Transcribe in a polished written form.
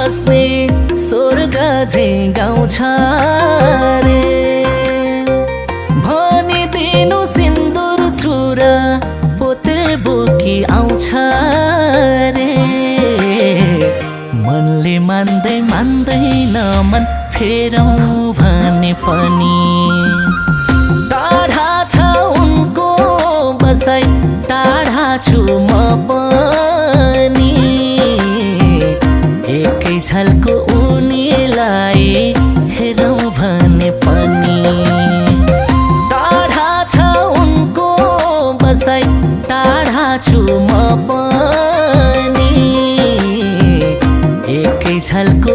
बस्ने स्वर्ग झैं गाउँछ रे। भनिदिनु सिन्दुर चुरा पोते बोकी आउँछ रे। मनले मान्दैन मन फेरौँ भने पनि टाढा छ उनको बसाइ टाढा छु म पनि। एकै झल्को उनीलाई हेरौँ भने पनि टाढा छ उनको बसाइ टाढा छु म पनि। एकै झल्को